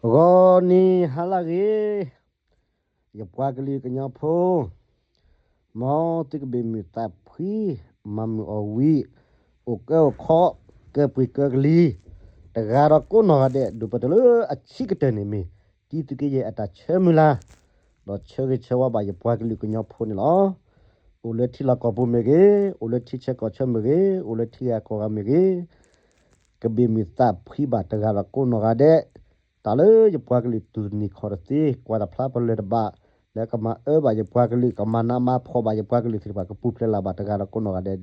ဂီၤနံၤဟါလၢဂ့ၤ, ယပှၤကလုာ်ကညီဖိ, မ်သုကဘ့ၣ်မုၢ်သးဖှံ, မၤမုာ်အီၣ်ဝံၤ, အိၣ်ကဲအိၣ်ခီ, ကဲပှ့ၤကဲကလံၤ, တဂၤဒီးကိးနီၢ်ဂၤဒဲး, ဒိၣ်ပတလၢအဆံးကတၢၢ်န့ၣ်မ့ၢ် တံသုးက့ယဲၢ်အတၢ်ဆၢမုၢ်လၢ်, ဒီးဆၢဂ့ၤဆၢဝါဘၣ်ယပှၤကလုာ်ကညီဖိန့ၣ်လီၤ. အိၣ်လၢထံလီၢ်ကီၢ်ပူၤမ့ၢ်ဂ့ၤ, အိၣ်လၢထံဆၢကီၢ်ဆၢမ့ၢ်ဂ့ၤ, အိၣ်လၢထံဂၤကီၢ်ဂၤမ့ၢ်ဂ့ၤ, ကဘ့ၣ်မုၢ်သးဖှံဘၣ်တဂၤဒီးကိးနီၢ်ဂၤဒဲး, တၢ်လၢယပှၤကလုာ်တူၢ်တနံၤခီၣ်တသ့, ကွၢ်တဖျါပလၢၢ်တဘၣ်, လၢကမၤအၢဘၣ်ယပှၤကလုာ်, ကမၤနးမၤဖှီၣ်ဘၣ်ယပှၤကလုာ်သ့ၣ်တဖၣ်, ကပူၤဖျဲးလၢ်ဘၣ်တဂၤဒီးကိးနီၢ်ဂၤဒဲး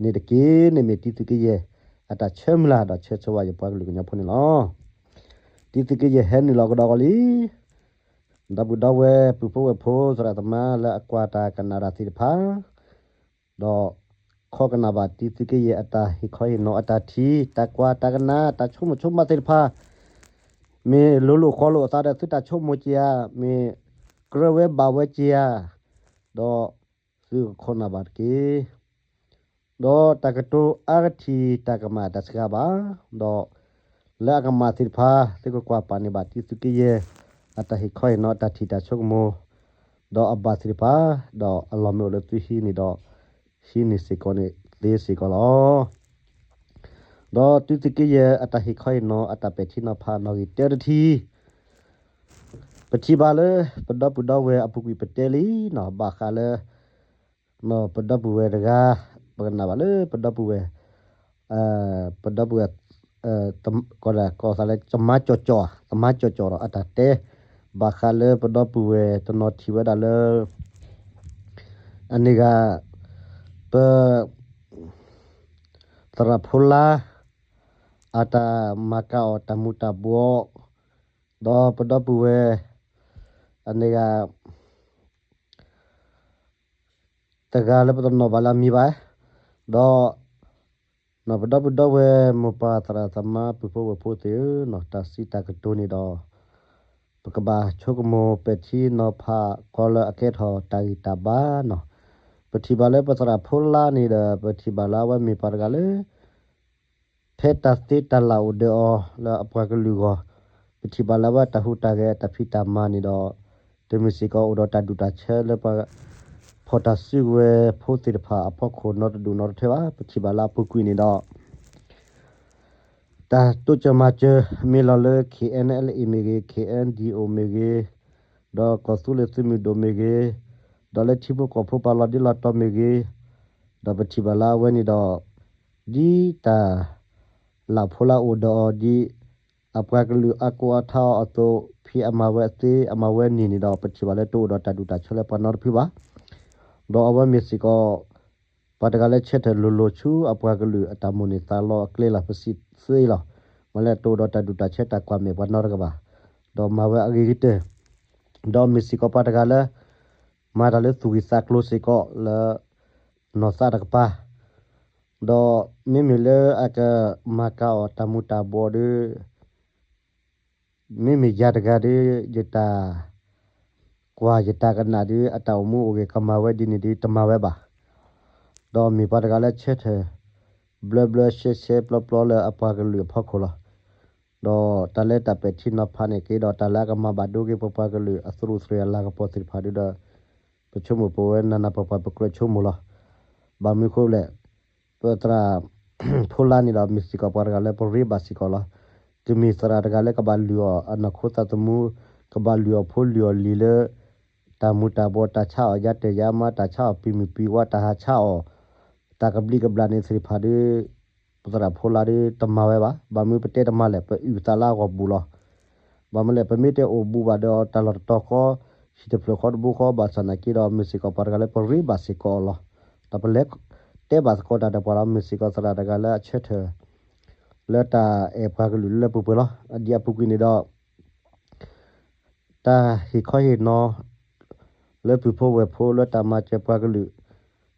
န့ၣ်တက့ၢ်န့ၣ်မ့ၢ် တံသုးက့ယဲၢ်အတၢ်ဆၢမုၢ်လၢ်ဒီးဆၢဂ့ၤဆၢဝါယပှၤကလုာ်ကညီဖိန့ၣ်လီၤ. တံသုးက့ယဲၢ်ဟဲနုာ်လီၤကဒီးဂီၤလံ ဒီပုၢ်ဒီဝဲၢ် ပုၢ်ဖိဝဲၢ်ဖိ သရၣ်သမါလၢအကွၢ်တၢ်ကနၣ်တၢ်သ့ၣ်တဖၣ်, ဒီးခီကနၣ်ဘၣ်တံသုးက့ယဲၢ်အတၢ်ဟ့ၣ်ခီဟ့ၣ်နီၤအတၢ်ထံၣ်, တၢ်ကွၢ်တၢ်ကနၣ်, တၢ်ဆိကမိၣ်ဆိကမးသ့ၣ်တဖၣ်, မ့ၢ်လိၤလိာ်ဃီလိာ်အသးဒီးသုတၢ်ဆိကမိၣ်က့ၤဧါ, မ့ၢ်ကြၢးဝဲဘၣ်ဝဲက့ၤဧါ, ဒီးသုကခီကနၣ်ဘၣ်တက့ၢ်. ဒီးတၢ်ကတိၤအါကထံၣ်တၢ်ကမၣ်တၢ်စှၤဘၣ်, ဒီးလၢအကမၣ်သ့ၣ်တဖၣ် သုကကွၢ်ပာ်န့ၢ်ဘၣ်တံသုးက့ယဲၢ် အတၢ်ဟ့ၣ်ခီဟ့ၣ်နီၤအတၢ်ထံၣ်တၢ်ဆိကမိၣ်, ဒီးအဘၣ်သ့ၣ်တဖၣ်, ဒီးအလီၢ်မ့ၢ်အိၣ်လၢသုဟံးန့ၣ်ဒီး, ဟံးန့ၢ်စ့ၢ်ကီးန့ၣ်သ့စ့ၢ်ကီးလီၤ. ဒီးတံသုးက့ယဲၢ်အတၢ်ဟ့ၣ်ခီဟ့ၣ်နီၤအတၢ်ပဲာ်ထံနီၤဖး နီၣ်ဂံၢ်တၢတထံၣ်, ပထံၣ်ဘၣ်လၢ ပဒီပုၢ်ဒီဝဲၢ်အပူၤကွံာ်ပတဲလံနီၤ, ဘၣ်ဃးလၢ ပဒီပုၢ်ဝဲၢ်တဂၤ, ပကနၣ်ဘၣ်လၢပဒီပုၢ်ဝဲၢ်, ပဒီပုၢ်ဝဲၢ်, ကီးသးလၢ ကမါကၠီၣ်ကၠီၣ်, ကမါကၠီၣ်ကၠီၣ်ဒီးအတၢ်တဲ, ဘၣ်ဃးလၢပဒီပုၢ်ဝဲၢ်တနီၤထံၣ်ဝဲဒၣ်လၢ အန့ၣ်ဂၤ, ပ သရၣ်ဖိလါ အတၢ်မၤကၤအီၤတၢ်မူၤတၢ်ဘှီး, ဒီးပဒီပုၢ်ဝဲၢ် အန့ၣ်ဂၤ တဂၤလၢပတနီၣ်ဘၣ်လၢအမံၤဘၣ်, ဒီး ပဒီပုၢ်ဒီဝဲၢ် မိၢ်ပၢ်သရၣ်သမါပုၢ်ဖိဝဲၢ်ဖိသ့ၣ်ဧၢ, တၢ်စံးတၢ်ကတိၤန့ၣ်ဒီး ပကဘၣ်ဆိကမိၣ်ပဲာ်ထံနီၤဖးကီးလၢအကဲထီၣ်တၢ်ဂံၢ်တၢ်ဘါနီၤ. ပထံၣ်ဘၣ်လၢပသရၣ်ဖိလါန့ၣ်ဒီး ပထံၣ်ဘၣ်လၢအဝဲမ့ၢ်ပှၤတဂၤလၢ ဖဲတၢ်သ့တၢ်လၢ်အိၣ်ဒီးအီၤလၢအပှၤကလုာ်အဂီၢ်, ပထံၣ်ဘၣ်လၢအဝဲတၢ်ဟူးတၢ်ဂဲၤတၢ်ဖံးတၢ်မၤန့ၣ်ဒီး, တမ့ၢ်စ့ၢ်ကီးအိၣ်ဒီးတၢ်ဒူၣ်တၢ်ဆၢလၢပှၤဖီၣ်တၢ်စုကဝဲၤဖိသ့ၣ်တဖၣ်အဖီခိၣ်နီတဒူၣ်နီတထၢဘၣ်. ပထံၣ်ဘၣ်လၢအပူၤကွံာ်န့ၣ်ဒီး တၢ်တိစၢၤမၤစၢၤ မ့ၢ်လီၤလၢ ခ့ၣ်အဲၣ်အဲၣ်လ်အ့ၣ် မ့ၢ်ဂ့ၤ, ခ့ၣ်အဲၣ်ဒံၣ်အိၣ် မ့ၢ်ဂ့ၤ, ဒီးကီၢ်သူလ့ၤသုးမုၢ်ဒိၣ်မ့ၢ်ဂ့ၤ, ဒီးလၢထံဖိကီၢ်ဖိပှၤလီၤဒ့လီၤတီၤမ့ၢ်ဂ့ၤ, ဒီးပထံၣ်ဘၣ်လၢအဝဲန့ၣ်ဒီး ဒ်တၢ်လၢ်ဖိလၢအိၣ်ဒီးအီၤဒ် အပှၤကလုာ်အါကိးအါထါအီၤအသိး ဖဲအမၤဝဲသ့အမၤဝဲန့ၣ်န့ၣ်ဒီး ပထံၣ်ဘၣ်လၢတအိၣ်ဒီးတၢ်ဒူၣ်တၢ်ဆၢလၢပှၤနီတဖုဘၣ်. ဒီးအဝဲမ့ၢ်စ့ၢ်ကီး ပှၤတဂၤလၢဆၢထၢၣ်လိၤလိၤဆူအပှၤကလုာ်အတၢ်မိၣ်န့ၢ်သးလီအကျဲလီၤ ပစံးသ့လီၤ. မ့ၢ်လၢတအိၣ်ဒီးတၢ်ဒူၣ်တၢ်ဆၢတၢ်ကွၢ်မဲာ်ပှၤနီတဂၤဘၣ်. ဒီးမၤဝဲအဂ့ၤကတၢၢ် ဒီးမ့ၢ်စ့ၢ်ကီးပှၤတဂၤလၢ မၤတၢ်လၢသူၣ်ဂံၢ်သးကျိၤစ့ၢ်ကီးလၢ နီၢ်သးတကပၤ, ဒီးမ့မ့ၢ်လၢအကမၤကၤအီၤတၢ်မူၤတၢ်ဘှီးဒီး မ့မ့ၢ်ယၤတဂၤဒီး ယတၢ်ကွၢ်ယတၢ်ကနၣ်ဒီး အတၢ်အိၣ်မူအိၣ်ဂဲၤကမၤဝဲဒ်န့ၣ်ဒီးတမၤဝဲဘၣ်. ဒီးမ့ၢ်ပှၤတဂၤလၢဆၢထၢၣ် ဘျၢဘျၢရှဲရှဲပျီပျီလၢအပှၤကလုာ်အဖီခိၣ်လီၤ. ဒီးတၢ်လၢတၢ်ပဲာ်ထံနီၤဖးန့ၣ်က့ဒီး တၢ်လၢအကမၤဘၣ်ဒိက့ၤပပှၤကလုာ်အသရူးသရံးအလၤကပီၤသ့ၣ်တဖၣ်ဒီး ပဆိကမိၣ်ပဝဲနးနးပှၤပှၤပကြၢးဆိကမိၣ်လီၤ. ဘၣ်မနုၤဃိလဲၣ်, ပသရၣ်ဖိလါန့ၣ်ဒီး မ့ၢ်စ့ၢ်ကီးပှၤတဂၤလၢပရ့ဘၣ်စ့ၢ်ကီးလီၤ. ကမ့ၢ်သရၣ်တဂၤလၢကဘၣ်လုၢ်အီၣ်အနီၢ်ခိသးသမူ, ကဘၣ်လုၢ်အီၣ်ဖိလုၢ်အီၣ်လံၤလၢ တၢ်မူၤတၢ်ဘှီး, တၢ်ဆါအီၣ်ယါတဲာ်ယါမါ, တၢ်ဆါအီၣ်ပံာ်မုၢ်ပံာ်ဝါ, တၢ်ဟးဆါအီၣ် တၢ်ကဘျံးကဘျၣ်န့ၣ်သ့ၣ်တဖၣ်ဒီး ပသရၣ်ဖိလါဒီးတမၤဝဲဘၣ်. ဘၣ်မနုၤပတဲတမၤလဲၣ်, ပအုၣ်သးလၢအဂီၢ်ဘူးလီၤ. ဘၣ်မနုၤလဲၣ်, ပမ့ၢ်တဲအိၣ်ဘူးဘၣ်ဒီးတၢ်လီၢ်တတီၤဃီ, ဟံၣ်တဖျၢၣ်ဃီတဘိဃီ, ဘၣ်ဆၣ်နာ်က့ဒီး မ့ၢ်စ့ၢ်ကီးပှၤတဂၤလၢပရ့ဘၣ်စ့ၢ်ကီးလီၤ. ဒီးပလဲၤတဲဘၣ်သကိးတၢ်ဒီးပှၤလီၤ. မ့ၢ်စ့ၢ်ကီးသရၣ်တဂၤလၢအဆၢထၢၣ် လၢတၢ်အဲၣ်ပှၤကလုာ်လၢလၢပှဲၤပှဲၤလီၤ. ဒ်အပူၤကွံာ်န့ၣ်ဒီး တၢ်ဟ့ၣ်ခီဟ့ၣ်နီၤ လၢပုၢ်ဖိဝဲၢ်ဖိလၢတၢ်မၤစၢၤပှၤကလုာ်,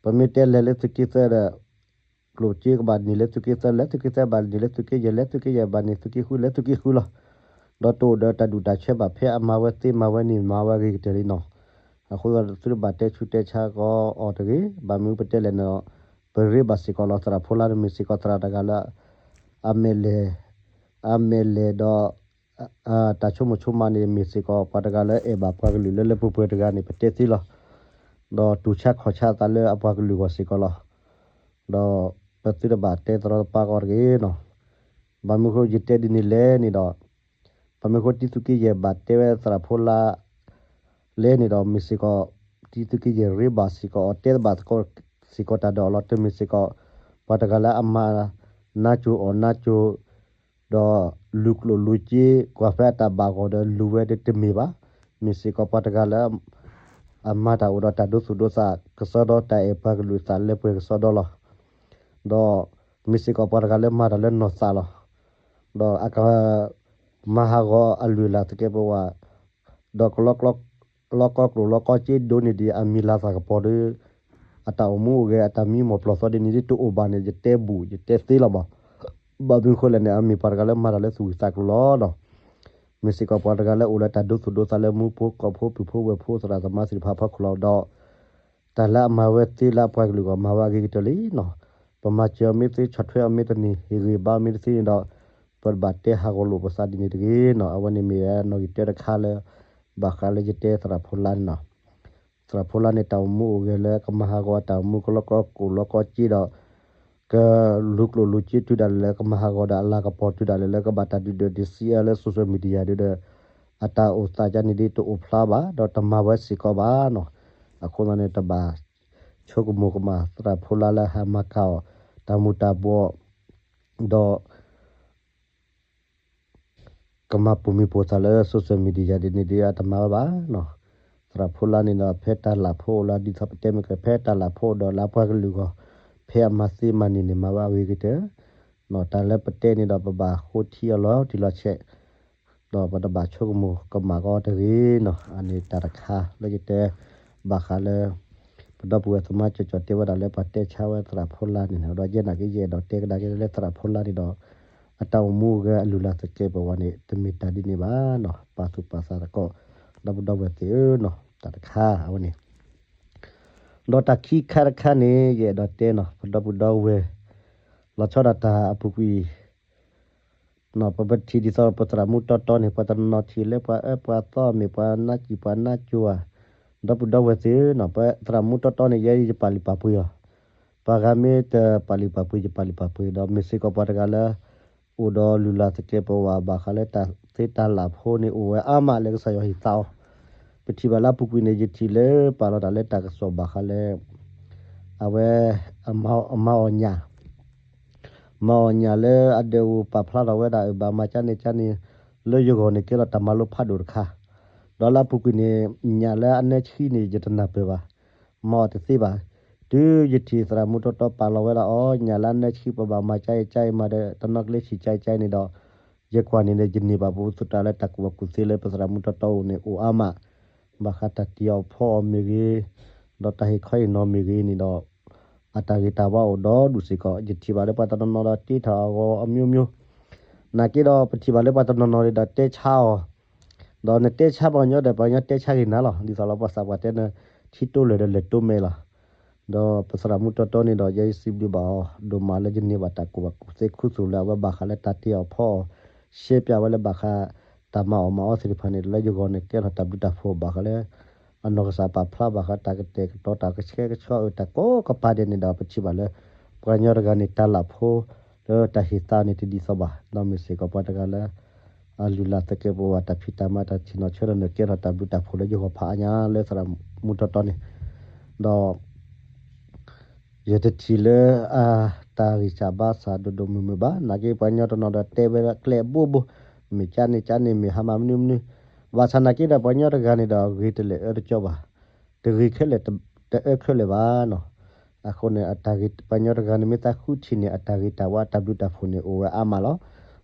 ပမ့ၢ်တဲလဲၤလၢသုးက့သၢဒီး ကျိၣ်စ့ကဘၣ်န့ၢ်လၢသုးက့သၢ, လဲၤသုးက့သၢဘၣ်န့ၢ်လၢသုးက့ယဲၢ်, လဲၤသုးက့ယဲၢ်ဘၣ်န့ၢ်သုးက့ဃု, လဲၤသုးက့ဃုလီၤ. ဒီးတအိၣ်ဒီးတၢ်ဒူၣ်တၢ်ဆၢဘၣ် ဖဲအမၤဝဲသ့မၤဝဲန့ၣ် မၤဝဲအဂ့ၤကတၢၢ်လံနီၤ. အဃိဒီးသုတဘၣ်တဲဆူးတဲဆါကအီၤတဂ့ၤ. ဘၣ်မနုၤပတဲလဲၣ်န့ၣ်ဒီး ပရ့ဘၣ်စ့ၢ်ကီးလီၤ. သရၣ်ဖိလါန့ၣ်မ့ၢ်စ့ၢ်ကီးသရၣ်တဂၤလၢ အမဲာ်လဲၢ်, အမဲာ်လဲၢ်ဒီး တၢ်ဆိကမိၣ်ဆိကမးန့ၣ် မ့ၢ်စ့ၢ်ကီးပှၤတဂၤလၢအဲၣ်ဘၣ်ပှၤကလုာ်လၢလၢပှဲၤပှဲၤတဂၤန့ၣ် ပတဲသ့လီၤ. ဒီးတူၢ်ဆါခီၣ်ဆါအသးလၢအပှၤကလုာ်အဂီၢ်စ့ၢ်ကီးလီၤ. ဒီးပသုတဘၣ်တဲသရီသပၢကီးတဂ့ၤနီၤ. ဘၣ်မနုၤဃိယတဲဒ်န့ၣ်လဲၣ်န့ၣ်ဒီး ဘၣ်မနုၤဃိတံၤသူက့ယဲၢ်ဘၣ်တဲဝဲသရၣ်ဖိလါ လဲၣ်န့ၣ်ဒီး မ့ၢ်စ့ၢ်ကီး တံၤသူက့ယဲၢ်ရ့ဘၣ်စ့ၢ်ကီးအီၤ တဲဘၣ်သကိးစ့ၢ်ကီးတၢ်ဒီးအီၤလီၤ. တမ့ၢ်စ့ၢ်ကီး ပှၤတဂၤလၢအမၤနါစိၤအီၣ်နါစိၤ ဒီးလူၤကျိၣ်လူၤစ့ ကွၢ်ဖဲအတၢ်ဘၣ်ဂီၢ်ဒီးလူၤဝဲဒီးတမ့ၢ်ဘၣ်. မ့ၢ်စ့ၢ်ကီးပှၤတဂၤလၢ အမၤတၢ်အိၣ်ဒီးတၢ်ဒိသူၣ်ဒိသးကစီဒီ တၢ်အဲၣ်ပှၤကလုာ်သးလၢပှဲၤကစီဒီလီၤ. ဒီးမ့ၢ်စ့ၢ်ကီးပှၤတဂၤလၢမၤတၢ်လၢနီၢ်သးလီၤ. ဒီးအက မၤဟးဂီၤအလုၢ်အလၢ်သကဲးပဝး ဒီးက လီၤကီကျိၤလီၤကီက့ဒိးန့ၢ်ဒံးအမံၤလၤသၣ်ကပီၤဒီး အတၢ်အိၣ်မူအိၣ်ဂဲၤ အတၢ်မံမီၢ်ပျီၢ်သီဒ်န့ၣ်ဒ်တအိၣ်ဘၣ်န့ၣ် ယတဲဘူး ယတဲသ့လီၤဘၣ်. ဘၣ်မနုၤဃိလဲၣ်န့ၣ် အမ့ၢ်ပှၤတဂၤလၢမၤတၢ်လၢသူၣ်ဝံၣ်သးကျိၤလီၤဒီး မ့ၢ်စ့ၢ်ကီးပှၤတဂၤလၢအိၣ်လၢတၢ်ဒိသူၣ်ဒိသးလၢမူဖိကီၢ်ဖိပုၢ်ဖိဝဲၢ်ဖိသရၣ်သမါသ့ၣ်တဖၣ်အဖီခိၣ်လီၤဒီး တၢ်လၢအမၤဝဲသ့လၢအပှၤကလုာ်အဂီၢ် မၤဝဲအဂ့ၤကတၢၢ်လံနီၤ. ပမၤစၢၤအီၤမ့ၢ်သ့ ဆီၣ်ထွဲအီၤမ့ၢ်တန့ၢ် ဟ့ၣ်ဂံၢ်ဘါအီၤမ့ၢ်တသ့န့ၣ်ဒီး ပတဘၣ်တဲဟးဂီၤလိာ်ပသးဒ်န့ၣ်တဂ့ၤနီၤ. အဝဲန့ၣ်မ့ၢ်ဝဲနီၣ်ဂံၢ်တၢတခါလၢ ဘၣ်ဃးလၢယတဲသရၣ်ဖိလါန့ၣ်နီၤ. သရၣ်ဖိလါန့ၣ် တၢ်အိၣ်မူအိၣ်ဂဲၤလၢကမၤဟးဂီၤအတၢ်အိၣ်မူ ကလီၤကီကျိၤလီၤကီက့ဒီး ကလူၤကျိၣ်လူၤစ့တုၤဒၣ်လဲာ်လၢကမၤဟးဂီၤဒီးအလၤကပီၤတုၤဒၣ်လဲာ်လၢကဘၣ်တၢ်ဒုးဒၢးဒံးစံးအၢ လၢ social media ဒ်ဒီး အတၢ်အိၣ်သးကန့ၣ်ဒ်တအိၣ်ဖျါဘၣ် ဒီးတမၤဝဲစ့ၢ်ကီးဘၣ်နီၤ. အဃိသတးန့ၣ် တဘၣ်ဆိကမိၣ်ကမၣ်သရၣ်ဖိလါလၢဟးမၤကၤအီၤ တၢ်မူၤတၢ်ဘှီး ဒီး ကမၤပိာ်မံၤပိာ်သးလၢ social media ဒ်န့ၣ်ဒ်အတမၤဝဲဘၣ်နီၤ. သရၣ်ဖိလါန့ၣ်ဒီး ဖဲတၢ်လၢ်ဖိအိၣ်လၢဒ်သိးပတဲမ့ၢ်က ဖဲတၢ်လၢ်ဖိအိၣ်ဒီးလၢအပှၤကလုာ်အဂီၢ် ဖဲအမၤသ့မၤန့ၢ်န့ၣ် မၤဝဲအဂ့ၤကတၢၢ်နီၤ. တၢ်လၢပတဲန့ၣ်ဒီးပဘၣ်ဃိထံအီၤလီၤတံၢ်လီၤဆဲး ဒီးပတဘၣ်ဆိကမိၣ်ကမၣ်ကီးတဂ့ၤနီၤ. အန့ၣ်တၢ်တခါလၢယတဲ ဘၣ်ဃးလၢ ပဒီပုၢ်ဝဲၢ်သမါကၠီၤကၠီၤတဲဝဲဒၣ်လၢပှၤတဲဆါဝဲသရၣ်ဖိလါန့ၣ် ဒီးယဲနာ်က့ယအဲၣ်ဒိးတဲကဒါက့ၤလၢသရၣ်ဖိလါန့ၣ်ဒီး အတၢ်အိၣ်မူအိၣ်ဂဲၤအလုၢ်အလၢ်သကဲးပဝးန့ၣ် တမ့ၢ်တၢ်ဒ်န့ၣ်ဘၣ်နီၤ. ပာ်သူၣ်ပာ်သးသကိး ဒီပုၢ်ဒီဝဲၢ်သ့ၣ်ဧၢနီၤ. တၢ်တခါအဝဲန့ၣ် ဒီးတၢ်ခံခါတခါန့ၣ် ယအဲၣ်ဒိးတဲနီၤ ပဒီပုၢ်ဒီဝဲၢ် လီၤဆီဒၣ်တၢ်အပူၤကွံာ် ပထံၣ်ဒ်သိးပသရၣ်မူတီတီန့ၣ် ပှၤတနီၤထံၣ်လၢပှၤအၢပှၤသီမ့ၢ်ပှၤနါစံၣ်ပှၤနါကိၤဧါ, ဒီပုၢ်ဒီဝဲၢ်သ့ၣ်ဧၢနီၤ ပသရၣ်မူတီတီန့ၣ် ယဲယပာ်လုၢ်ပာ်ပှ့ၤအီၤ, ပှၤဂၤမ့ၢ်တပာ်လုၢ်ပာ်ပှ့ၤ ယပာ်လုၢ်ပာ်ပှ့ၤ ဒီးမ့ၢ်စ့ၢ်ကီးပှၤတဂၤလၢ အိၣ်ဒီးလုၢ်လၢ်သကဲးပဝးဘၣ်ဃးလၢတၢ်သ့တၢ်လၢ်ဖိန့ၣ် အိၣ်ဝဲအါမးလၢကစၢ်ယွၤဟ့ၣ်သါအီၤ, ပထံၣ်ဘၣ်လၢအပူၤကွံာ်န့ၣ် ယထံၣ်လၢပာ်လီၤတၢ်လၢတၢ်ကစီၣ်ဘၣ်ဃးလၢ အဝဲ အမၤအီၣ်ညၣ် မၤအီၣ်ညၣ်လၢအဒဲးအိၣ်ပာ်ဖျါထီၣ်ဝဲဒၣ် အဘၣ်မၤကၠါန့ၣ်ကၠါန့ၣ် လၢယဂီၢ်န့ၣ်ကဲထီၣ်တၢ်မၤလိဖးဒိၣ်တခါ, ဒီးလၢအပူၤကွံာ်န့ၣ် ညၣ်လၢအနၢဆှံန့ၣ် ယတနၢ်ပၢၢ်ဘၣ်, မၤအီၣ်တသ့ဘၣ်, တုၤယထံၣ်သရၣ်မူတီတီပာ်လီၤဝဲဒၣ်အီၤ ညၣ်လၢအနၢဆှံပဘၣ်မၤကၠါအံၤကၠါအံၤမၤဒီး တနီၤကျဲဆံၣ်ကၠါအံၤကၠါအံၤန့ၣ်ဒီး ယကွၢ်န့ၣ်ဒီး ယန့ၢ်ဘၣ်ပူၤသူၣ်တၢ်လၢတၢ်ကူၣ်ဘၣ်ကူၣ်သ့လၢပသရၣ်မူတီတီအိၣ်န့ၣ် အိၣ်အါမး ဘၣ်ဃးတၢ်တ့ၢ်အီၣ်ဖီအီၣ်မ့ၢ်ဂ့ၤ, ဒီးတၢ်ဟ့ၣ်ခီဟ့ၣ်နီၤမ့ၢ်ဂ့ၤန့ၣ်ဒီး အတၢ်ဂ့ၤတၢ်ဝါအိၣ်ဒီဒူၣ်စ့ၢ်ကီး, ယထံၣ်ဘၣ်လၢပှၤတနီၤနီၤဒီးတ့ထီၣ်အဂီၤအမျိုးမျိုး, နာ်က့ဒီးပထံၣ်ဘၣ်လၢပှၤတနီၤနီၤဒီးတဲဆါအီၤ, ဒီးနတဲဆါပှၤကညီဒီးပှၤကညီတဲဆါဂ့ၤနၤလီၤ, ဒ်သိးလၢပှၤသးပှၢ်တဲနၤ ထံတိလဲၢ်ဒီးလဲၢ်တိမဲလီၤ. ဒီးပသရၣ်မူတီတီန့ၣ်ဒီး ယဲယစံးဘျုးဘၣ်အီၤ ဒိၣ်မးလၢယန့ၢ်ဘၣ်တၢ်ကူၣ်ဘၣ်ကူၣ်သ့ခူသူၣ်လၢအဝဲဘၣ်ဃးလၢတၢ်တ့အီၣ်ဖီအီၣ်, ရှဲပၠးဝဲလၢဘၣ်ဃး တၢ်မၤအီၣ်မၤအီသ့ၣ်တဖၣ်န့ၣ် လၢယဂီၢ်န့ၣ်ကဲထီၣ်တၢ်ဘျုးတၢ်ဖှိၣ်ဘၣ်ဃးလၢ အနီၢ်ကစၢ်ပာ်ဖျါဘၣ်ဃးတၢ်ကတဲာ်ကတီၤတၢ်ကဆှဲကဆှီအၢတၢ်ကိးကပၤဒဲးန့ၣ်ဒီး ပထံၣ်ဘၣ်လၢ ပှၤကညီတဂၤန့ၣ် တၢ်လၢ်ဖိ လၢတၢ်ဟ့ၣ်သါန့ၣ်တဒ်သိးဘၣ်, ဒီးမ့ၢ်စ့ၢ်ကီးပှၤတဂၤလၢ အလုၢ်လၢ်သကဲးပဝးတၢ်ဖံးတၢ်မၤတၢ်ဆ့ၣ်နီၤဆၢထၢၣ်န့ၣ် ကဲထီၣ်တၢ်ဘျုးတၢ်ဖှိၣ်လၢယဂီၢ်ဖးအါညါလၢသရၣ်မူတီတီန့ၣ်, ဒီး ယတထံၣ်လၢ အတၢ်ဂံၢ်စၢ်ဘါစၢ်ဒိၣ်ဒိၣ်မုၢ်မုၢ်ဘၣ်, နာ်က့ပှၤကညီတနီၤဒီးတဲဝဲကျဲအဘိဘိ, မ့ၢ်ကၠါန့ၣ်ကၠါန့ၣ် မ့ၢ်ဟါမၢ်မနုၤမနုၤ, ဘၣ်ဆၣ်နာ်က့ဒီးပှၤကညီတဂၤန့ၣ်ဒီး ဂ့ၤတလဲာ်အၢတကၠီဘၣ်, တဂ့ၤခဲလၢာ် တအၢခဲလၢာ်ဘၣ်နီၤ. အဃိန့ၣ် အတၢ်ဂ့ၤ ပှၤကညီတဂၤန့ၣ် မ့ၢ်သးဃုထံၣ်န့ၣ် အတၢ်ဂ့ၤတၢ်ဝါအတၢ်ဘျုးတၢ်ဖှိၣ်န့ၣ် အိၣ်ဝဲအါမးလီၤ.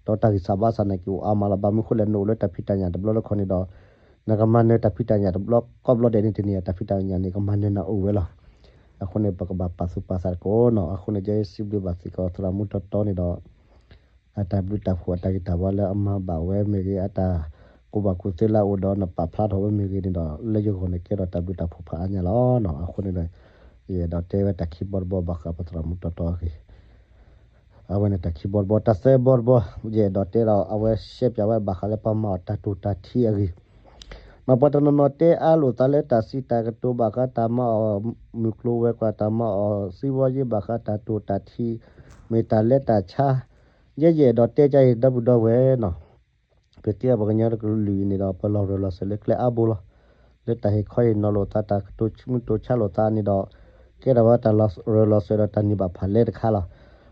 ဒီးတၢ်ဂံၢ်စၢ်ဘါစၢ်နာ်က့အိၣ်အါမးလီၤ. ဘၣ်မနုၤဃိလဲၣ် နအိၣ်လၢတၢ်ဖံးတၢ်ညၣ်တဘျီလၢခီန့ၣ်ဒီး နကမၤနၢၤတၢ်ဖံးတၢ်ညၣ်တဘျီ ကိးဘျီဒဲးန့ၣ်တနံၤ တၢ်ဖံးတၢ်ညၣ်န့ၣ် ကမၤနၢၤနၤအိၣ်ဝဲလီၤ. အဃိန့ၣ် ပကဘၣ်ပာ်သူၣ်ပာ်သးတကိးနီၤ. အဃိန့ၣ် ယဲစံးဘျုးဘၣ်စ့ၢ်ကီး သရၣ်မူတီတီန့ၣ်ဒီး အတၢ်ဘျုးတၢ်ဖှိၣ်အတၢ်ဂ့ၤတၢ်ဝါလၢအမၤဘၣ်ဝဲမ့ၢ်ဂ့ၤ, အတၢ်ကူၣ်ဘၣ်ကူၣ်သ့လၢအအိၣ်ဒီးနပာ်ဖျါထီၣ်ဝဲမ့ၢ်ဂ့ၤန့ၣ်ဒီး လၢယဂီၢ်န့ၣ် ကဲထီၣ်တၢ်ဘျုးတၢ်ဖှိၣ်ဖးအါညါလီၤ. အဃိန့ၣ်ဒီး ယအဲၣ်ဒိးတဲဝဲတၢ်ခံဘီတဘီဘၣ်ဃးပသရၣ်မူတီတီအဂ့ၢ် အဝဲန့ၣ်တၢ်ခံဘီတဘီ တၢ်သၢဘီတဘီ ယအဲၣ်ဒိးတဲဒီး အဝဲရှဲပၠးဝဲဘၣ်ဃးလၢပှၤမၤအီၣ်တၢ်တိာ်တၢ်ထံအဂ့ၢ် နီၢ်ပှၤတနီၤနီၤတဲအါလိာ်သးလၢတၢ်စံးတၢ်ကတိၤဘၣ်ဃး တၢ်မၤအီၣ်မုၢ်ကျိၤဝဲၤကွာ် တၢ်မၤအီၣ်စံးဝီယ့ဘၣ်ဃး တၢ်တိာ်တၢ်ထံ မ့ၢ်တၢ်လဲၤတၢ်ဆါ ယဲယအဲၣ်ဒိးတဲကါအံၤ ဒီပုၢ်ဒီဝဲၢ်နီၤ ပကဲပှၤကညီတကလုာ်အံၤန့ၣ်ဒီး ပလီၤရၢၢ်လီၤစၢၤလၢကျဲအါဘိလီၤ. လၢတၢ်ဟ့ၣ်ခီဟ့ၣ်နီၤလိာ်သး တၢ်ကတိၤမုၢ်တိၤဆါလိာ်သးန့ၣ်ဒီး ကဲထီၣ်ဝဲတၢ်လီၤရၢၢ်လီၤစၢၤဒီးတၢ်န့ၢ်ဘၣ်ဖးလဲတခါလီၤ.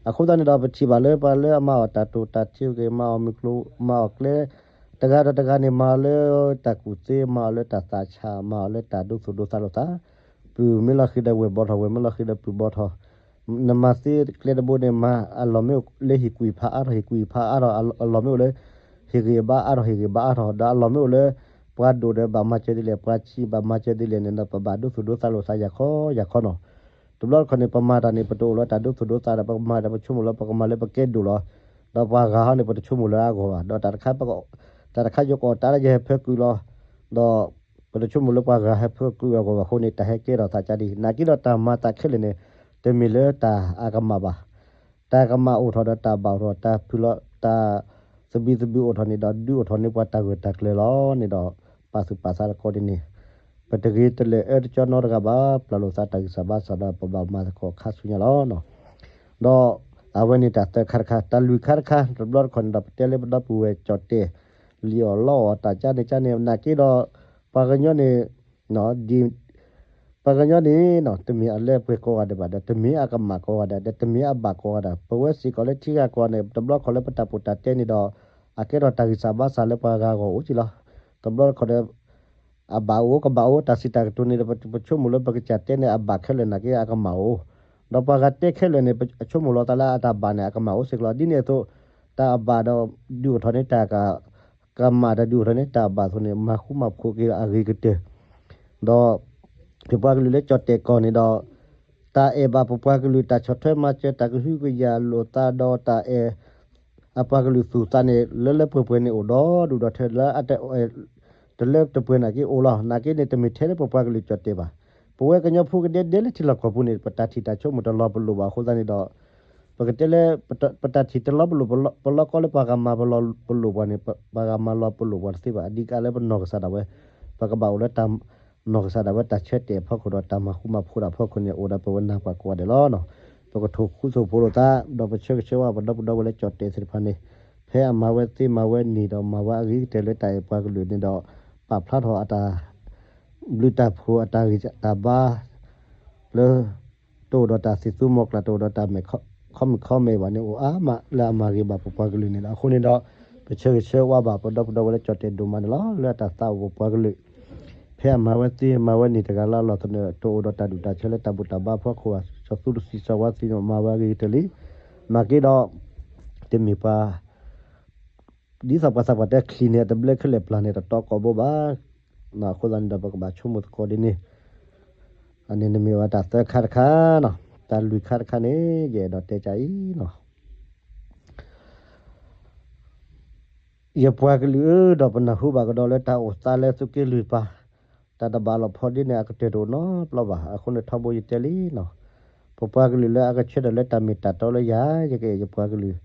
အဃိသတးန့ၣ်ဒီး ပထံၣ်ဘၣ်လၢပှၤလၢအမၤအီၣ်တၢ်တိာ်တၢ်ထံဂ့ၤ မၤအီၣ်မုၢ်ကျိၤ မၤအီၣ်ကျဲ တဂၤဒီးတဂၤန့ၣ် မၤအီၣ်လၢတၢ်ကူၣ်သ့ မၤအီၣ်လၢတၢ်သးဆး မၤအီၣ်လၢတၢ်ဒိသူၣ်ဒိသးလိာ်သး ပုၢ်မ့ၢ်လီၤဃံၤဒီးဝဲၢ်ဘီထီၣ် ဝဲၢ်မ့ၢ်လီၤဃံၤဒီးပုၢ်ဘီထီၣ် နမၤသ့ကျဲတဘိန့ၣ် မၤအလီၢ်မ့ၢ်အိၣ်လၢဟ့ၣ်ကူၣ်ဟ့ၣ်ဖးအါထီၣ် ဟ့ၣ်ကူၣ်ဟ့ၣ်ဖးအါထီၣ် အလီၢ်မ့ၢ်အိၣ်လၢ ဟ့ၣ်ဂံၢ်ဟ့ၣ်ဘါအါထီၣ်ဟ့ၣ်ဂံၢ်ဘါအါထီၣ် ဒီးအလီၢ်မ့ၢ်အိၣ်လၢ ပှၤဒိၣ်ဒီးဘၣ်မၤစၢၤဒ်လဲၣ် ပှၤဆံးဘၣ်မၤစၢၤဒ်လဲၣ်န့ၣ်ဒီး ပဘၣ်ဒိသူၣ်ဒိသးလိာ်သးယၤခီယၤခီနီၤ. တဘျီတခီၣ်န့ၣ် ပမၤတၢ်န့ၣ် ပတအိၣ်လၢတၢ်ဒိသူၣ်ဒိသးဒီး ပကမၤဒီးပဆိကမိၣ်လၢပကမၤလၢပကဲဒိၣ်လီၤ. ဒီးပှၤဂၤဟီန့ၣ် ပတဆိကမိၣ်လၢအဂီၢ်ဘၣ် ဒီးတၢ်တခါ တၢ်တခါယကအီၣ်တၢ်လၢယဟဲဖၢကုၢ်လီၤ ဒီး ပတဆိကမိၣ်လၢပှၤဂၤဟဲဖၢကုၢ်အဂီၢ်ဘၣ်အဃိန့ၣ် တၢ်ဟဲကဲထီၣ်သးကါဒ် နာ်က့ဒီးတၢ်မၤသးခဲလၢာ်န့ၣ် တမ့ၢ်လၢတၢ်အကမၣ်ဘၣ်. တၢ်ကမၣ်အိၣ်ထီၣ်ဒီးတၢ်ဘၣ်အိၣ်ထီၣ် တၢ်ဖုၣ်လီၤ တၢ်သဘံၣ်သဘုၣ်အိၣ်ထီၣ်န့ၣ်ဒီး ဒုးအိၣ်ထီၣ်န့ၢ်ပှၤတၢ်ဂၢၢ်တၢ်ကျၢၤလီၤန့ၣ်ဒီး ပာ်သူၣ်ပာ်သးတကီဒ်န့ၣ် ပတဂ့ၤတလၢာ်အၢတကၠီနီတဂၤဘၣ် ပျၢ်လိာ်သးတၢ်ဂံၢ်စၢ်ဘါစၢ်ဒီး ပဘၣ်မၤသကိးခါဆူညါလီၤ. ဒီးအဝဲန့ၣ်တၢ်သၢခါတခါ တၢ်လွံၢ်ခါတခါ တဘျီတခီၣ်န့ၣ်ဒီး ပတဲလၢပဒီပုၢ်ဝဲၢ်ကၠီၣ်တဲာ် လံၣ်အီၣ်လီအီၣ်တၢ်ကါန့ၣ်ကါန့ၣ် နာ်က့ဒီး ပှၤကညီန့ၣ် ပှၤကညီန့ၣ် တမ့ၢ်အလၢအပှဲၤကိးဂၤဒဲးဘၣ်ဒီး တမ့ၢ်အကမၣ်ကိးဂၤဒဲး ဒီးတမ့ၢ်အဘၣ်ကိးဂၤဒဲး ပဝဲစ့ၢ်ကီးလၢထံဂၤကီၢ်န့ၣ် တဘျီတခီၣ်လၢပတၢ်ပိာ်တၢ်တဲန့ၣ်ဒီး အကဲထီၣ်တၢ်ဂံၢ်စၢ်ဘါစၢ်လၢပှၤဂၤအဂီၢ်အိၣ်က့လီၤ. တဘျီတခီၣ်ဒီး အဘၣ်အိၣ်ကဘၣ်အိၣ် တၢ်စံးတၢ်ကတိၤန့ၣ်ဒီး ပဆိကမိၣ်လၢပကစၢ်တဲန့ၣ် အဘၣ်ခဲလၢာ်နာ်က့ အကမၣ်အိၣ်, ဒီးပှၤဂၤတဲခဲလၢာ်န့ၣ် ပဆိကမိၣ်လီၤသးလၢအတၢ်ဘၣ်န့ၣ် အကမၣ်အိၣ်စ့ၢ်ကီးလီၤ. ဒ်န့ၣ်အသိး တၢ်အဘၣ်ဒီး ဒုးအိၣ်ထီၣ်န့ၢ်တၢ် ကမၣ်ဒီးဒုးအိၣ်ထီၣ်န့ၢ်တၢ်အဘၣ်အသိးန့ၣ် မၤဃူမၤဖိးက့ၤအဂ့ၤကတၢၢ်, ဒီး ယပှၤကလုာ်လၢကၠီၣ်တဲာ်ကီၢ်န့ၣ်ဒီး တၢ်အဲၣ်ဘၣ်ပပှၤကလုာ် တၢ်ဆီၣ်ထွဲမၤစၢၤ တၢ်ကဟုကယာ်လိာ်သးဒီးတၢ်အဲၣ် အပှၤကလုာ်သူၣ်သးန့ၣ် လၢလၢပှဲၤပှဲၤန့ၣ်အိၣ်ဒီဒူၣ်ဒီထၢ လၢအတအဲၣ် တလၢတပှဲၤနာ်က့အိၣ်လီၤ. နာ်က့န့ၣ် တမ့ၢ်ထဲလၢပပှၤကလုာ်ကၠီၣ်တဲာ်ဘၣ်. ပဝဲကညီဖိကဒဲဒဲလၢထံလီၢ်ကီၢ်ပူၤန့ၣ် ပတၢ်ထံၣ်တၢ်ဆိကမိၣ်တလီၤပလိာ်ဘၣ်အဃိသတးန့ၣ်ဒီး ပကတဲလၢ ပတၢ်ထံၣ်တလီၤပလိာ် ပလီၢ်ကီလၢပှၤဂၤမၤပလီၤပလိာ်ပှၤန့ၣ် ပှၤဂၤမၤလီၤပလိာ်ပှၤတသ့ဘၣ်. အဓိကလၢပနီၢ်ကစၢ်ဒၣ်ဝဲ ပကဘၣ်အိၣ်လၢတၢ် နီၢ်ကစၢ်ဒၣ်ဝဲတၢ်ဆၢတဲာ်အဖီခိၣ်ဒီး တၢ်မၤဃူမၤဖိးတၢ်ဖီခိၣ်န့ၣ် အိၣ်ဒီးပဝဲနၢ်ပှၤကိးဂၤဒဲးလီၤ. ပကထိၣ်ဃူထိၣ်ဖိးလိာ်သး ဒီးပဆၢဂ့ၤဆၢဝါပဒီပုၢ်ဒီဝဲၢ်လၢကၠီၣ်တဲာ်သ့ၣ်တဖၣ်န့ၣ် ဖဲအမၤဝဲသ့မၤဝဲနံၤဒီးမၤဝဲအဂ့ၤကတၢၢ်လၢတၢ်အဲၣ်ပှၤကလုာ်န့ၣ်ဒီး ပာ်ဖျါထီၣ်အတၢ် ဘျုးတၢ်ဖှိၣ်အတၢ်ဂံၢ်တၢ်ဘါ လၢ တအိၣ်ဒီးတၢ်သံၣ်သူမီၤကျၢ် တအိၣ်ဒီးတၢ်မဲာ်ခီမုၣ်ခီမဲာ်ဘၣ်န့ၣ် အိၣ်အါမးလၢအမၤဂ့ၤဘၣ်ပပှၤကလုာ်န့ၣ်လီၤ. အဃိန့ၣ်ဒီး ပဆၢဂ့ၤဆၢဝါဘၣ်ပဒီပုၢ်ဒီဝဲၢ်လၢကၠီၣ်တဲာ်ဒိၣ်မးန့ၣ်လီၤ. လၢအတၢ်သးအိၣ်ပပှၤကလုာ် ဖဲအမၤဝဲသ့မၤဝဲနံၤတဂၤလၢအလီၢ်သနၢၣ် တအိၣ်ဒီးတၢ်ဒူၣ်တၢ်ဆၢလၢတၢ်ဘူၣ်တၢ်ဘါအဖီခိၣ်ဘၣ် စီၤသူတဆံစီၤဝါသံန့ၣ် မၤဝဲအဂ့ၤကတၢၢ်လံ. နာ်က့ဒီး တမ့ၢ်ပှၤ ဒ်သိးပှၤသးပှၢ်တဲချံးန့ၣ် အတဘျၢခဲလၢာ်ပျၢ်န့ၣ် တတီကိးဘိဘၣ်. အဃိသတးန့ၣ်ဒီး ပကဘၣ်ဆိကမိၣ်သကိးဒ်န့ၣ် အန့ၣ်နမ့ၢ်ဝဲတၢ်သၢခါတခါနီၤ, တၢ်လွံၢ်ခါတခါန့ၣ် ယအဲၣ်ဒိးတဲကါအံၤနီၤ, ယပှၤကလုာ်ဧၢ, ဒီးပနၢ်ဟူဘၣ်ကဒီးလၢတၢ်အိၣ်သးလၢသုးက့လွံၢ်ပၤ, တၢ်တဘၣ်လီၤဖီဒ်န့ၣ် အကတၢၢ်တအိၣ်နီတဘျီဘၣ်. အဃိန့ၣ်ထီဘိယတဲလံနီၤ, ပပှၤကလုာ်လၢအကဆၢထၢၣ်လၢတၢ်မ့ၢ်တၢ်တီလၢယၤ, ယကအဲၣ်ယပှၤကလုာ်,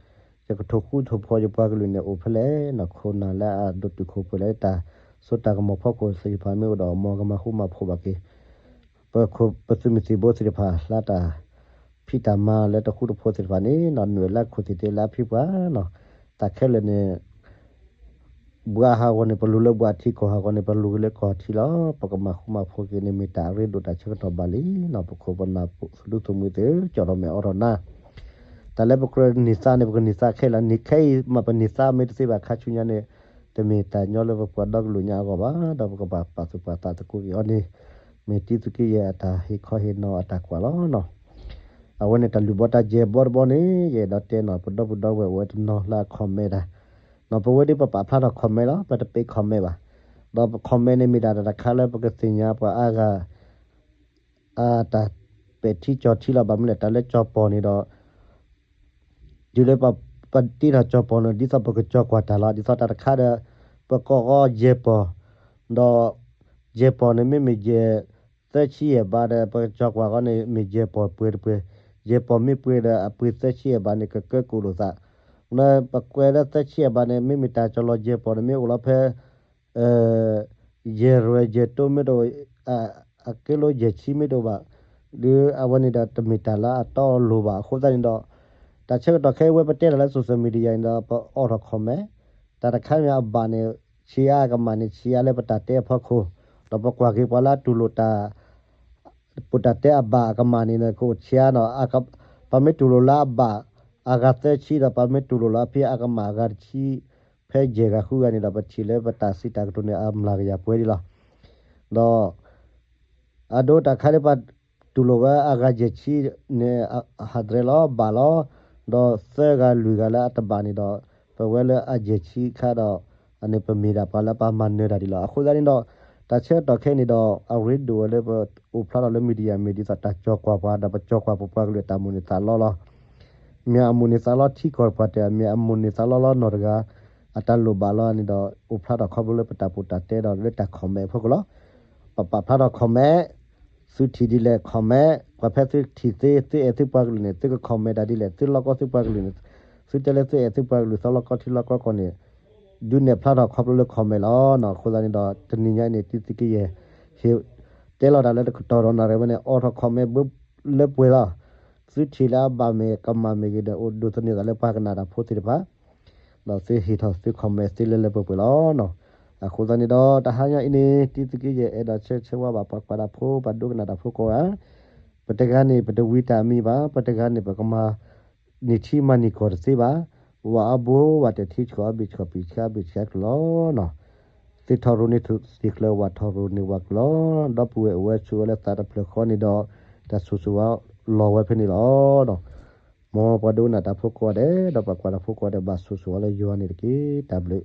ယကထိၣ်ဃူထိၣ်ဖိးယပှၤကလုာ်န့ၣ်အိၣ်ဖဲလဲၣ်နီၤ, ခိၣ်နၢ်လၢအဒိၣ်တုာ်ခိၣ်ပှဲၤလၢတၢ်စိတၢ်ကမီၤဖီခိၣ်သ့ၣ်တဖၣ်မ့ၢ်အိၣ်ဒီး မ်ကမၤဃူမၤဖိးဘၣ်က့ၤ ပခိၣ်ပသုးမုၢ်သံၣ်ဘိသ့ၣ်တဖၣ် လၢတၢ်ဖံးတၢ်မၤလၢတဃူတဖိးသ့ၣ်တဖၣ်န့ၣ်နီၤ, နွဲၣ်လၢခိၣ်သ့ၣ်တ့လၢအဖံပှၤနီၤ, တၢ်ခဲလၢာ်န့ၣ် ဘှးဟးဂီၤန့ၣ် ပလူၤလၢဘှးထံ, ကီၢ်ဟးဂီၤန့ၣ် ပလူၤက့ၤလၢကီၢ်ထံလီၤ. ပကမၤဃူမၤဖိးက့ၤန့ၣ် မ့ၢ်တၢ်အရ့ဒိၣ်တၢ်ဆၢကတီၢ်ဘၣ်လံနီၤ, ပခိၣ်ပနၢ်သူၣ်ဒူသးမုာ်သ့ၣ်ဧၢ, ကၠီၣ်ထီၣ်မဲာ်အိးထီၣ်နၢ်, တၢ်လၢပကြၢးနံၤသးန့ၣ် ပကနံၤသးခဲလၢာ်, နံၤခဲအံၤမးပနံၤသးမ့ၢ်တသ့ဘၣ်ခါဆူညါန့ၣ်, တမ့ၢ်တၢ်ညီလၢပပှၤဒီကလုာ်ညါအဂီၢ်ဘၣ်, ဒီးပကဘၣ်ပာ်သူၣ်ပာ်သးသကိးက့ၤအီၤန့ၣ်, မ့ၢ်တံၤသုးက့ယဲၢ်အတၢ်ဟ့ၣ်ခီဟ့ၣ်နီၤအတၢ်ကွၢ်လီၤနီၤ. အဝဲန့ၣ်တၢ်လုၢ်ဘီတၢ်ယဲၢ်ဘီတဘီန့ၣ် ယအဲၣ်ဒိးတဲနီၤ, ပဒီပုၢ်ဒီဝဲၢ်အိၣ်ဝဲတနီၤလၢအ comment တၢ်, နီၤ ပဝဲဒၣ်ပပာ်ဖျါထီၣ် comment လီၤ, ပတပ့း comment ဘၣ်, ဒီးပ comment န့ၣ်မ့ၢ်ဒၣ်တၢ်တခါလၢပကသ့ၣ်ညါပှၤအါဂၤ အတၢ်ပဲာ်ထံကၠီၤထံလီၤ. ဘၣ်မနုၤလဲၣ် တၢ်လၢကၠီၤပီၣ်န့ၣ်ဒီး တုၤလၢပ ပတ့ထီၣ်ကၠီၤပီၣ်န့ၣ် ဒ်သိးပကကၠီၤကွၢ်တၢ်လီၤ. ဒ်သိးတၢ်တခါဒီး ပကိးဃီယဲၢ်ပီၣ်, ဒီးယဲၢ်ပီၣ်န့ၣ် မ့မ့ၢ်ယဲၢ်သၢဆံယဲၢ်ဘးဒီး ပကကၠီၤကွၢ်ဃီန့ၣ် မ့ၢ်ယဲၢ်ပီၣ်ပှဲၤတပှဲၤ, ယဲၢ်ပီၢ်မ့ၢ်ပှဲၤဒီးအပှ့ၤသၢဆံအဘးန့ၣ် ကကၢကိၣ်လိာ်သး, ပကွဲးလၢသၢဆံအဘးန့ၣ် မ့မ့ၢ်တၢ်ကၠီလီၤယဲၢ်ပီၢ်န့ၣ် မ့ၢ်အိၣ်လီၤဖဲ ယဲၢ်ရွဲၣ်ယဲၢ်တိမ့ၢ်တအိၣ် အက့လိယဲၢ်ဆံမ့ၢ်တအိၣ်ဘၣ်, ဒီးအဝဲန့ၣ်ဒီးတမ့ၢ်တၢ်လၢအတီအလိၤဘၣ်. အဃိသတးန့ၣ်ဒီး တၢ်ဆၢကတီၢ်ခဲအံၤဝဲပတဲတၢ်လၢ social media န့ၣ်ဒီး ပအိးထီၣ် comment, တၢ်တခါမ့ၢ်အဘၣ်န့ၣ် ဆံးအါအကမၣ်န့ၣ် ဆံးအါလၢပတၢ်တဲအဖီခိၣ်, ဒီးပကွၢ်က့ၤပှၤလၢအတူၢ်လိာ်တၢ် ပတၢ်တဲအဘၣ်အကမၣ်န့ၣ် ကအိၣ်ဆံးအါနီၤ, ပမ့ၢ်တူၢ်လိာ်လၢအဘၣ်အဂၤသၢဆံဒီး ပမ့ၢ်တူၢ်လိာ်လၢအဖံးအကမၣ်အဂၤတဆံ ဖဲယဲၢ်ဂၤဃုဂၤန့ၣ်ဒီး ပထံၣ်လၢပတၢ်စံးတၢ်ကတိၤန့ၣ် အမျးကယၤပှဲၤဒံးလီၤ. ဒီး အဒိတၢ်ခါလၢပတူၢ်လိာ်ဝဲအဂၤယဲၢ်ဆံန့ၣ် ဟးတရဲလီၤ ဘၣ်လီၤ, ဒီးသၢဂၤလွံၢ်ဂၤလၢအတဘၣ်န့ၣ်ဒီး ပဝဲလၢအယဲၢ်ဆံခါဒီး အန့ၣ်ပမ့ၢ်ဒၣ်ပှၤလၢပမၤနၢၤတၢ်ဒံးလီၤ. အဃိသတးန့ၣ်ဒီး တၢ်ဆၢကတီၢ်ခဲအံၤန့ၣ်ဒီး အရ့ဒိၣ်ဝဲလၢပအိၣ်ဖျါထီၣ်လၢ media မ့ၢ်ဒ်သိးတၢ်ကၠီၤကွၢ်ပှၤ ဒီးပကၠီၤကွၢ်ပပှၤကလုာ်အတၢ်မိၣ်န့ၢ်သးလီလီၤ. မ့ၢ်အမိၣ်န့ၢ်သးလီထံကီၢ်တပှၤတဲ မ့ၢ်အမိၣ်န့ၢ်သးလီလီနီၢ်တဂၤ အတၢ်လိၣ်ဘၣ်လီန့ၣ်ဒီး အိၣ်ဖျါထီၣ်ခီဖျိလၢပတၢ်ပူတၢ်တဲဒီးလၢတၢ် comment အဖီခိၣ်လီၤ. ပပာ်ဖျါထီၣ် comment, သုထံၣ်ဒ်လဲၣ် comment, ပှၤဖဲသုထံၣ်သ့ သုအဲၣ်သုပှၤကလုာ်န့ၣ် သုက comment တၢ်ဒ်လဲၣ် သုလီၢ်ကီသုပှၤကလုာ်န့ၣ် သုတဲလၢသုအဲၣ်သုပှၤကလုာ် သီလီၢ်ကီထံလီၢ်ကီကီၢ်န့ၣ် ဒုးနဲၣ်ဖျါထီၣ်ခီဖျိလၢ comment လီၤ. အဃိသတးန့ၣ်ဒီး တနံၤညါအံၤန့ၣ် တံသုးက့ယဲၢ် ဟ့ၣ်တဲလီၤတၢ်လၢတကတီၢ်ဒီးနၣ်ရံၣ်ဝဲန့ၣ် အိးထီၣ် comment ဘၣ်လၢပှဲၤလီၤ. သုထံၣ်လၢအဘၣ်မ့ၢ်ကမၣ်မ့ၢ်ဂ့ၤဒီး အိၣ်ဒိးသန့ၤသးလၢပှၤကနၣ်တၢ်ဖိသ့ၣ်တဖၣ် ဒီးသုဟ့ၣ်ထီၣ်သု comment သုလၢလၢပှဲၤပှဲၤလီၤ. အဃိသတးန့ၣ်ဒီး တဟါညါအံၤန့ၣ် တံသုးက့ယဲၢ်အဲၣ်ဒိးဆၢဆၢဝါဘၣ် ပှၤကွၢ်တၢ်ဖိ ပှၤဒိကနၣ်တၢ်ဖိကိးဂၤ, ပတဂၤန့ၣ် ပတဝံတၢ်မံၤဘၣ်, ပတဂၤန့ၣ် ပကမၤန့ၢ်ထံမၤန့ၢ်ကီၢ်တသ့ဘၣ်, ဝၤအဘိဝၤတထံဆှီအဘ့ၣ်ဆှီ ပံာ်ဆှါအဘ့ၣ်ဆှါကလုာ်လီၤ. သုထီၣ်ရိၣ်န့ၢ်သုသ့ၣ်ကျၢၤ ဝၤထီၣ်ရိၣ်န့ၢ်ဝၤကျၢၤလီၤ. ဒီပုၢ်ဝဲၢ်အိၣ်ဝဲဆိးဝဲလၢသးတဖျၢၣ်ဃီန့ၣ်ဒီး တၢ်ဆိၣ်ဂ့ၤဆိၣ်ဝါလီၤဝဲဖဲန့ၣ်လီၤ. မ်ပှၤဒိကနၣ်တၢ်ဖိကိးဂၤဒဲး ဒီးပှၤကွၢ်တၢ်ဖိကိးဂၤဒဲး ဘၣ်ဆိၣ်ဂ့ၤဆိၣ်ဝါလၢယွၤန့ၣ်တက့ၢ်. တၢ်ဘျုး